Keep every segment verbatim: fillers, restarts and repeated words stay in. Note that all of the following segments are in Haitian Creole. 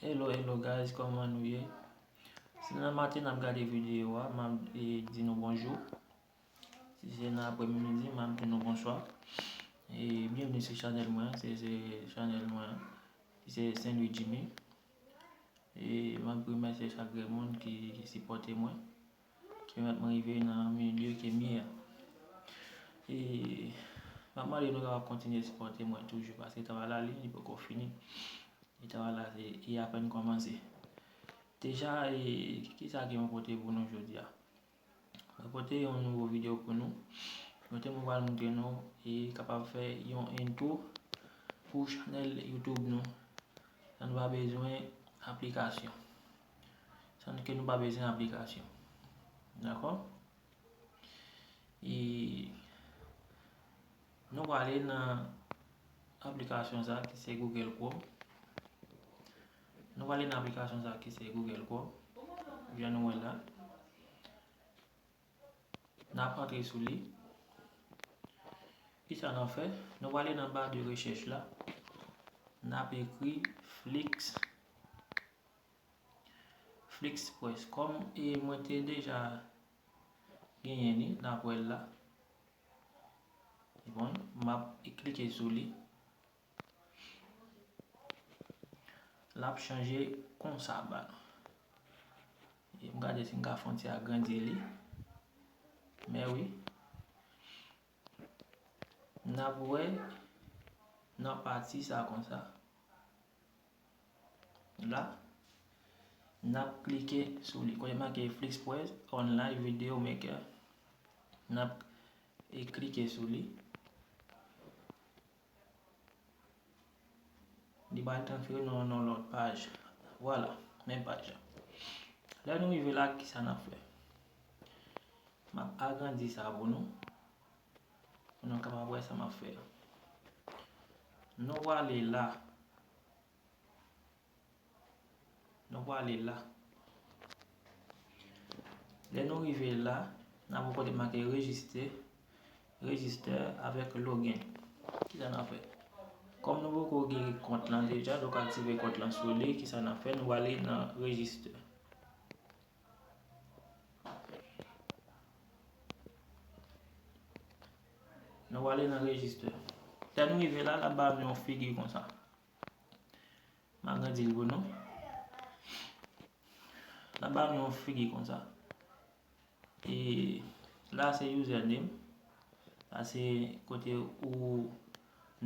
Hello, hello guys, kòman nou ye? Si nan maten n ap gade videyo a, m ap, e, di nou bonjou. Si se nan aprèmidi, m ap di nou bonswa. E byenvni sou chanèl mwen, se, se chanèl mwen, ki se Saint Louis Jimmy. E m ap remèsye chak grenn moun ki, ki sipòte mwen, ki pèmèt mwen rive nan milye ke m ye a. E m ap mande nou kapab kontinye sipòte mwen toujou, paske travay la, li, li poko fini. E travay la, se, li apèn kòmanse. Deja, e, kisa ke mwen pote pou nou jodi a? Mwen pote yon nouvo videyo pou nou. Kote mwen pral montre nou e kapab fè yon intro pou chanèl YouTube nou. San nou pa bezwen aplikasyon. San ke nou pa bezwen aplikasyon. Dakò? E nou prale nan aplikasyon sa ki se Google Chrome. Nou prale nan aplikasyon sa ki se Google Chrome. Jan nou wè la. N ap antre sou li. Kisa n ap fè? Nou prale nan ba de rechèch la. N ap ekri Flix, Flix Press. Kòm e mwen te deja genyen li, n ap wè l la. Bon, m ap klike sou li. L ap chanje konsa ba. E m gade si m ka fè yon ti agrandi li. Men wi. N ap wè nan pati sa konsa. La, n ap klike sou li. Kote make Flix Press Online Video Maker. N ap e klike sou li. Li pral transfere nou nan yon lòt paj. Vwala, menm paj la. Lè nou rive la, kisa n ap fè? M ap agrandi sa pou nou. Pou nou kapab wè sa m ap fè a. Nou prale la. Nou prale la. Lè nou rive la, n ap wè kote make register, register avèk login. Kisa n ap fè? Kòm nou poko gen kont lan deja, nou ka aktive kont lan sou li. Kisa n ap fè? Nou prale nan register. Nou prale nan register. Lè nou rive la, l ap ba nou yon figi konsa. M agrandi l pou nou. L ap ba nou yon figi konsa. E la se username. Sa se kote ou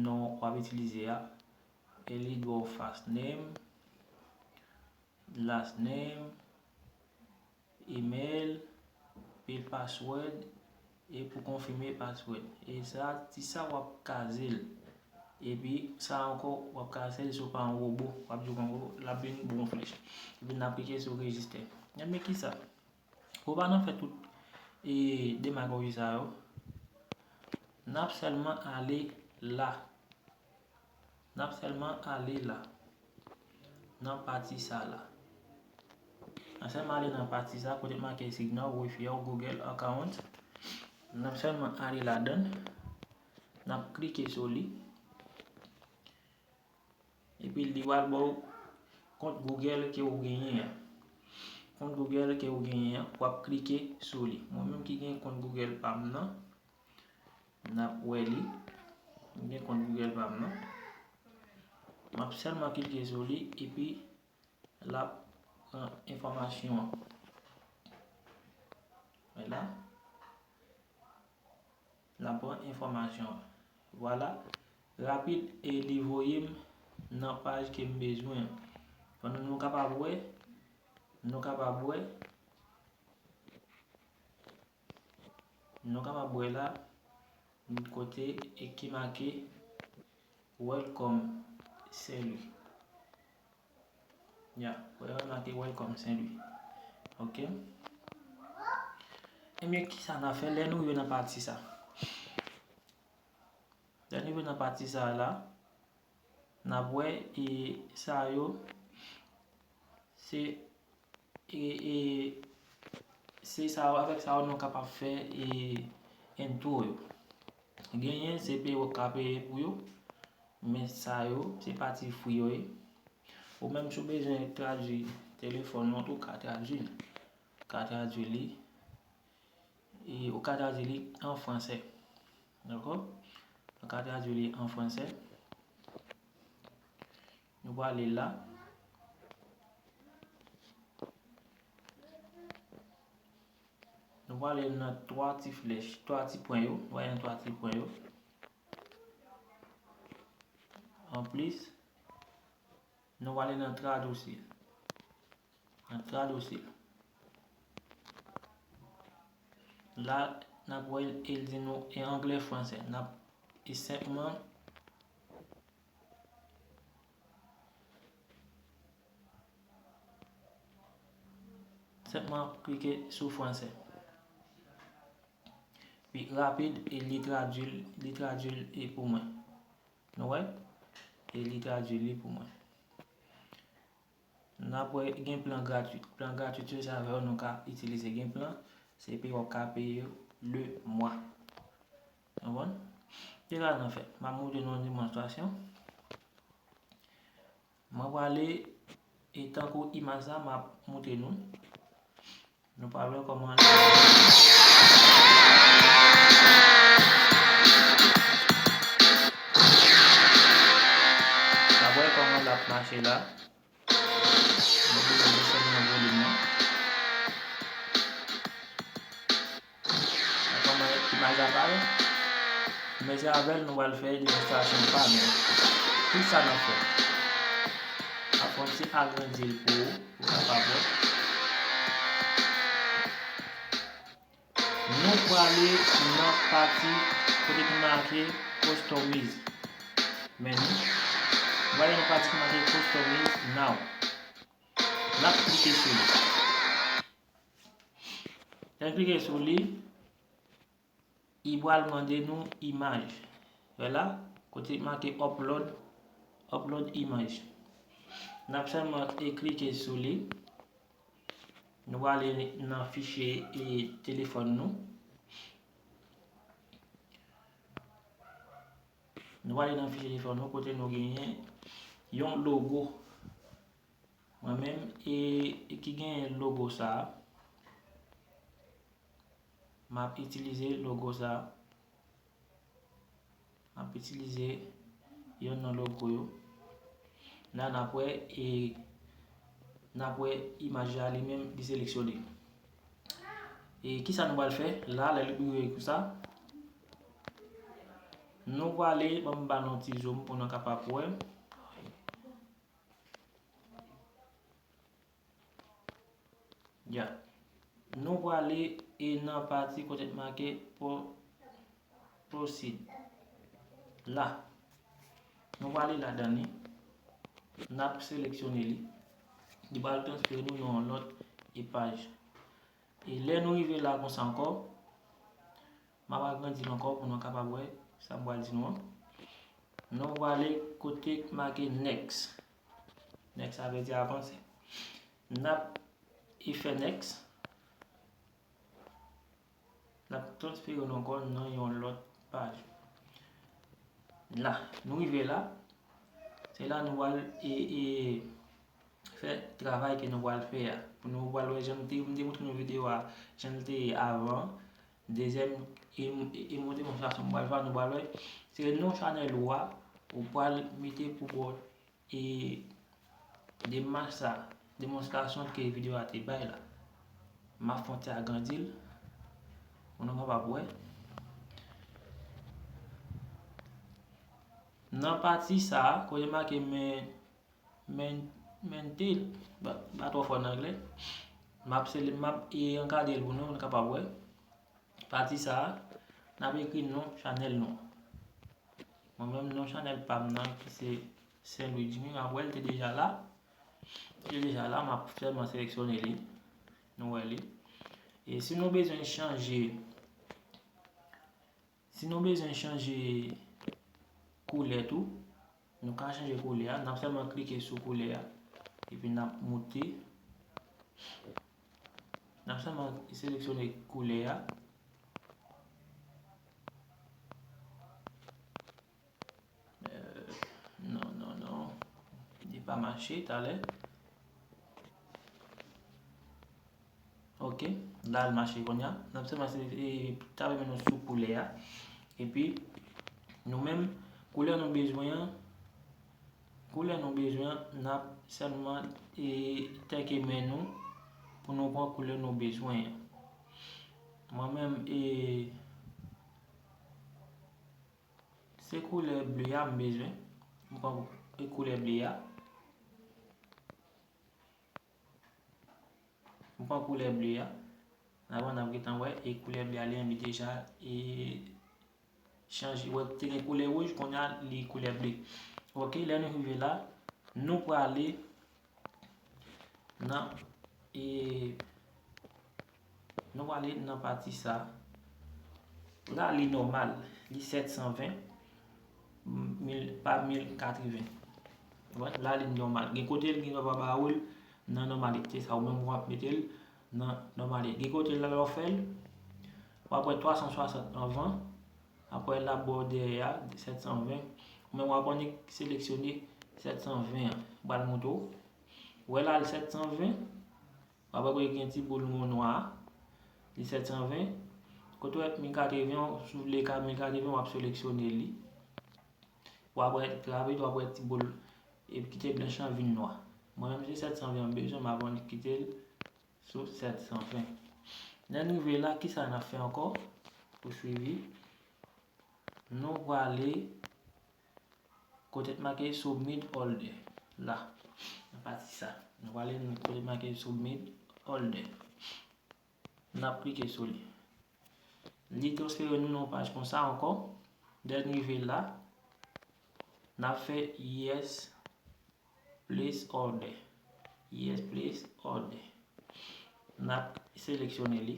non w ap itilize a. E li dwe w first name, last name, email, epi password, e pou konfime password. E sa, ti sa w ap kaze l. Epi sa ankò, w ap kaze l si w pa yon wobo. W ap di w kongo, l ap vin ba w yon flèch. Epi n ap klike sou register. Ebyen kisa? Pou w pa nan fè tout e demagoji sa yo, n ap sèlman ale la. N ap sèlman ale la, nan pati sa la. N ap sèlman ale nan pati sa kote make signal with your Google account. N ap sèlman ale ladan l. N ap klike sou li. Epi li pral ba w kont Google ke ou genyen an. Kont Google ke ou genyen an, w ap klike sou li. Mwen menm ki gen kont Google pa m nan, n ap wè li. M gen kont Google pa m nan. M ap sèlman klike sou li epi l ap pran enfòmasyon an. Wè la. L ap pran enfòmasyon an. Vwala. Rapid e li voye m nan paj ke m bezwen an. Pandan nou kapab wè, nou kapab wè, nou kapab wè la, kote e ki make Welcome Saint Louis. Ya, wè, wè, make Welcome Saint Louis. Ok. Ebyen, kisa n a fè lè nou rive nan pati sa? Lè nou rive nan pati sa la, n ap wè, e sa yo, se, e, e, se sa yo, avèk sa yo nou kapab fè, e, intro yo. Genyen, se peye w ka peye pou yo, men sa yo, se pati free yo ye. Ou menm si w bezwen tradui telefòn ou, ou ka tradui l. Ou ka tradui li. E ou ka tradui li an fransè. Dakò? Ou ka tradui li an fransè. Nou prale la. Nou prale nan twa ti flèch, twa ti pwen yo. Nou prale nan twa ti pwen yo. Anplis, nou prale nan tradousi. Nan tradousi. La, n ap wè l, el di nou e anglè, fransè. N ap e senpman, senpman klike sou fransè. Pi rapid, e li tradui l, li tradui l e pou mwen. Nou wè? E li tradui li pou mwen. N ap wè gen plan gratwit. Plan gratwit yo, se avè yo nou ka itilize. Gen plan, se peye w ap ka peye le mwa. Konprann? Deja nan fèt. M ap montre nou yon demonstrasyon. Mwen prale, e tankou imaj sa, m ap montre nou. Nou pral wè kòman l ap mache la. Mwen bezwen desann nan volim nan. Wè kòman imaj la parèt. Men se avè l nou pral fè demonstrasyon pa nou. Kisa n ap fè? N ap fè yon ti agrandi l pou ou, pou w kapab wè. Nou prale nan pati kote ki make Customize Menu. Nou prale nan pati ki make Customize Now. N ap klike sou li. Lè n klike sou li, li pral mande nou imaj. Wè la, kote make upload, upload image. N ap sèlman e klike sou li. Nou prale nan fichye e telefòn nou. Nou prale nan fichye telefòn nou kote nou genyen yon logo. Mwen menm e, e ki genyen logo sa a. M ap itilize logo sa a. M ap itilize yonn nan logo yo. La n ap wè, e n ap wè imaj la li menm li seleksyone. E kisa nou pral fè? La, lè li ouvri konsa, nou prale, ban m ba nou ti zoom pou nou kapab wè. Ya. Nou prale e nan pati kote make pro-, proceed. La. Nou prale ladan li. N ap seleksyone li. Li pral transfere nou nan yon lòt e paj. E lè nou rive la konsa ankò, m ap agrandi l ankò pou nou kapab wè sa m pral di nou an. Nou prale kote k make next. Next, sa vle di avanse. N ap e fè next. N ap transfere nou ankò nan yon lòt paj. La, nou rive la. Se la nou pral e, e fè travay ke nou pral fè a. Pou nou pral wè jan m te, m te montre nou videyo a, jan l te ye avan. Dezyèm, e, e, e mwen demonstrasyon m pral fè a, nou pral wè. Se non chanèl ou a, ou pral mete pou bò e demach sa, demonstrasyon ke videyo a te bay la. M ap fè yon ti agrandi l, pou nou kapab wè. Nan pati sa a, kote make men, men, mental, ba, ba twò fò nan anglè. M ap sele, m ap e ankadre l pou nou, nou kapab wè. Pati sa a, n ap ekri non chanèl nou. Mwen menm, non chanèl pa m nan, ki se Saint Louis Jimmy, m ap wè l te deja la. Li te deja la, m ap sèlman seleksyone li. Nou wè li. E si nou bezwen chanje, si nou bezwen chanje koulè tou, nou ka chanje koulè a. N ap sèlman klike sou koulè a. Epi n ap moute. N ap sèlman seleksyone koulè a. Euh, non, non, non. Li pa mache talè. Ok, la l mache kounye a. N ap sèlman se, e, tape men nou sou koulè a. Epi, nou menm, koulè nou bezwen an, koulè nou bezwen an, n ap sèlman, e, tèke men nou pou nou pran koulè nou bezwen an. Mwen menm, e, se koulè ble a m bezwen. M pran, e, koulè ble a. M pran koulè ble a. N ap, n ap gentan wè, e koulè ble a li menm li deja, e, chanje. Wè, te gen koulè wouj, kounye a li koulè ble. Ok, lè nou rive la, nou prale nan, e, nou prale nan pati sa. La, li nòmal, li sèt san ven, mil, pa mil katreven. Wè, la, li nòmal. Gen kote l gen dwa pa ba ou l nan nòmalite sa, ou menm w ap mete l nan nòmalite. Gen kote l la, lè w fè l, w ap wè twa san swasant anvan, apre la bò dèyè a, sèt san ven. Ou menm w ap annik seleksyone sèt san ven an. M pral montre w. Ou wè la, l sèt san ven. W ap wè kote gen ti boul nwa a, li sèt san ven. Kote w wè mil katreven an, si w vle ka mil katreven, w ap seleksyone li. W ap wè, rapid, w ap wè ti boul, e kite blanch lan vin nwa. Mwen menm, se sèt san ven an m bezwen, m ap annik kite l sou sèt san ven. Lè n rive la, kisa n ap fè ankò? Pou swivi, nou prale kote t make submit order. La, nan pati sa. Nou prale kote t make submit order. N ap klike sou li. Li transfere nou nan yon paj konsa ankò. Lè n rive la, n ap fè yes, place order. Yes, place order. N ap seleksyone li.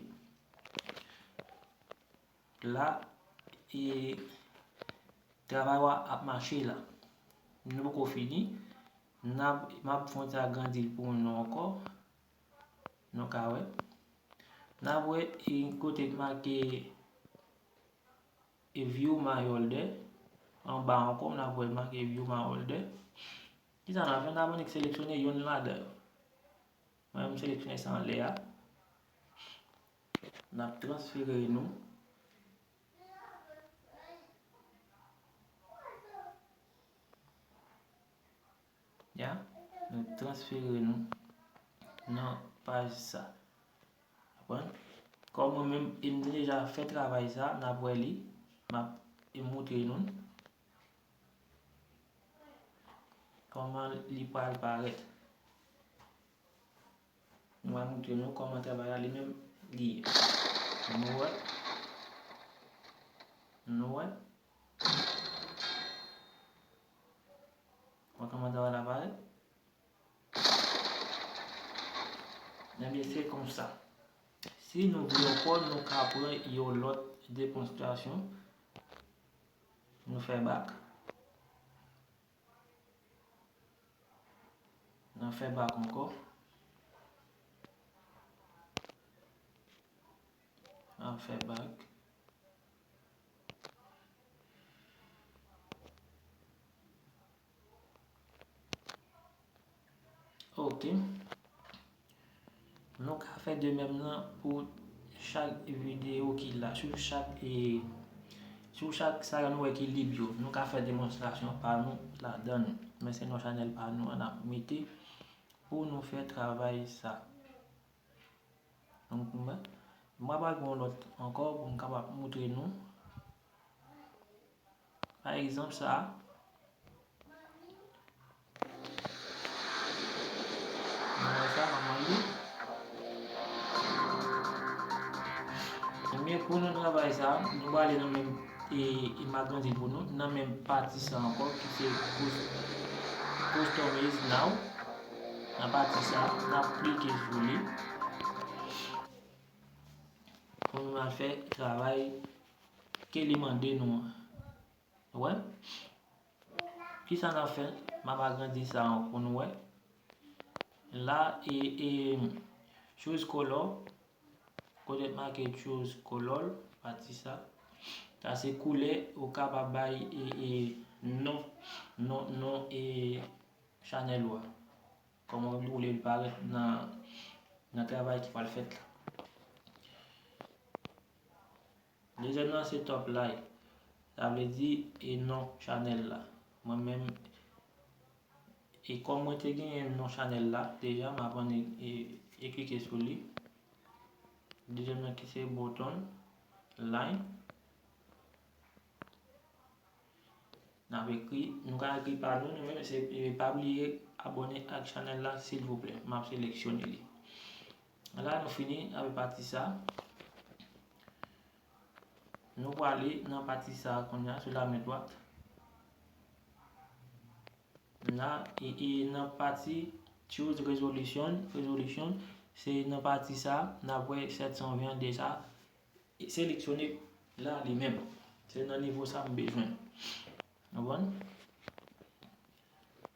La, e, travay w ap mache la. Nou poko fini. N ap, m ap fè yon ti agrandi l pou nou ankò. Nou ka wè. N ap wè, e, kote k make, e, view my order. Anba ankò, n ap wè make view my order. Kisa n ap fè? N ap annik seleksyone youn ladan yo. Mwen, m seleksyone sa anlè a. N ap transfere nou. Ya, nou transfere nou nan paj sa. Konprann? Kòm mwen menm, e m te deja fè travay sa, n ap wè li. M ap, e, moutre nou kòman li pral parèt. Nou va moutre nou kòman travay la li menm li ye. Nou wè. Nou wè. Wè kòman travay la parèt. Ebyen, se konsa. Si nou vle ankò, nou ka pran yon lòt demonstrasyon. Nou fè back. N ap fè back ankò. N ap fè back. Ok. Nou ka fè de menm nan pou chak videyo ki la, sou chak, e, sou chak sa nou wè ki lib yo. Nou ka fè demonstrasyon pa nou ladan l. Men se non chanèl pa nou an n ap mete pou nou fè travay sa. Donk, mwen, mwen pral pran yon lòt ankò pou m kapab moutre nou. Pa egzanp, sa a. Nou wè sa, manman li. Ebyen, pou nou travay sa, nou prale nan menm, e, e m agrandi pou nou, nan menm pati sa ankò, ki se cus-, Customize Now. Nan pati sa, n ap klike sou li. Pou nou al fè travay ke li mande nou an. Ou wè? Kisa n ap fè? M ap agrandi sa an pou nou wè. La, e, e, choose color. Kote make choose color, pati sa. Sa se koulè ou kapab bay, e, e, non, non, non, e, chanèl ou a. Kòman ou vle l parèt nan, nan travay ki pral fèt la. Dezyèm nan se top like. Sa vle di e non chanèl la. Mwen menm, e kòm mwen te genyen non chanèl la deja, m aprann e, e, e klike sou li. Dezyèm nan ki se button line. N ap ekri, nou ka ekri pa nou, nou menm, se, e, pa bliye abòne ak chanèl la, silvouplè. M ap seleksyone li. La, nou fini avèk pati sa. Nou prale nan pati sa kounye a, sou lamen dwat. La, e, e nan pati choose resolution, resolution, se nan pati sa, n ap wè sèt san ven an deja seleksyone la li menm. Se nan nivo sa m bezwen. Konprann?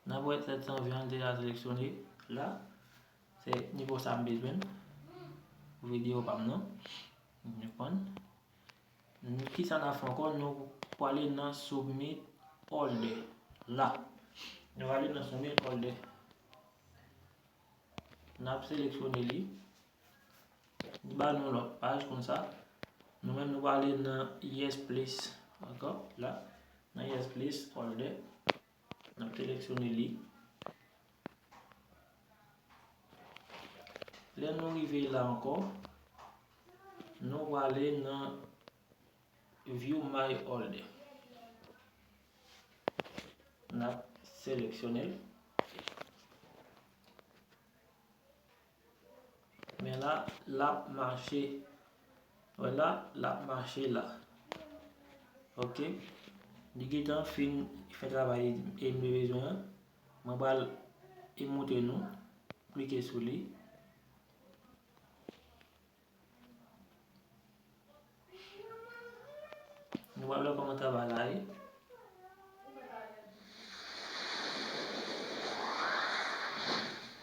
N ap wè sèt san ven an deja seleksyone la. Se nivo sa m bezwen pou videyo pa m nan. Konprann? Kisa n ap fè ankò? Nou prale nan submit order la. Nou prale nan submit order. N ap seleksyone li. Li ba nou lòt paj konsa. Nou menm nou prale nan yes please ankò la. Nan yes please order. N ap seleksyone li. Lè nou rive la ankò, nou prale nan view my order. N ap seleksyone l. Men la, l ap mache. Wè la, l ap mache la. Ok. Li gentan fin fè travay e m te bezwen an. Mwen pral e montre nou. Klike sou li. Nou pral wè kòman travay la ye.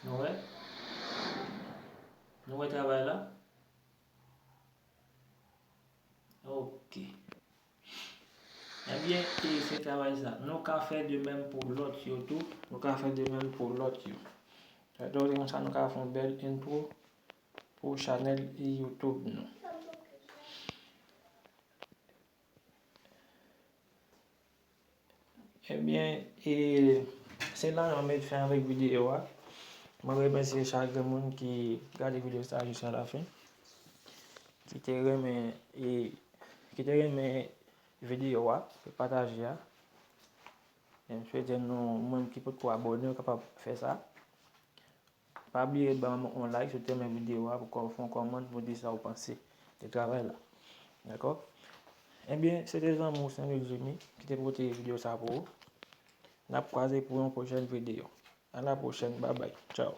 Nou wè? Nou wè travay la? Ok. Ebyen, e se travay sa. Nou ka fè de menm pou lòt yo tou. Nou ka fè de menm pou lòt yo. Donk, konsa nou ka fè yon bèl intro pou chanèl YouTube nou. Ebyen, e se la m ap met fen avèk videyo a. Mwen remèsye chak grenn moun ki gade videyo sa a jiska lafen, ki te renmen, e ki te renmen videyo a, pataje a. E m swete nou, moun ki potko abòne, w kapab fè sa. Pa bliye ban m yon like si w te renmen videyo a, pou w fè yon kòmantè pou w di sa w panse de travay la. Dakò? Ebyen, se te zanmi w Samuel Jimmy ki te pote videyo sa pou ou. N ap kwaze pou yon pwochèn videyo. A la pwochèn, babay, tchaw.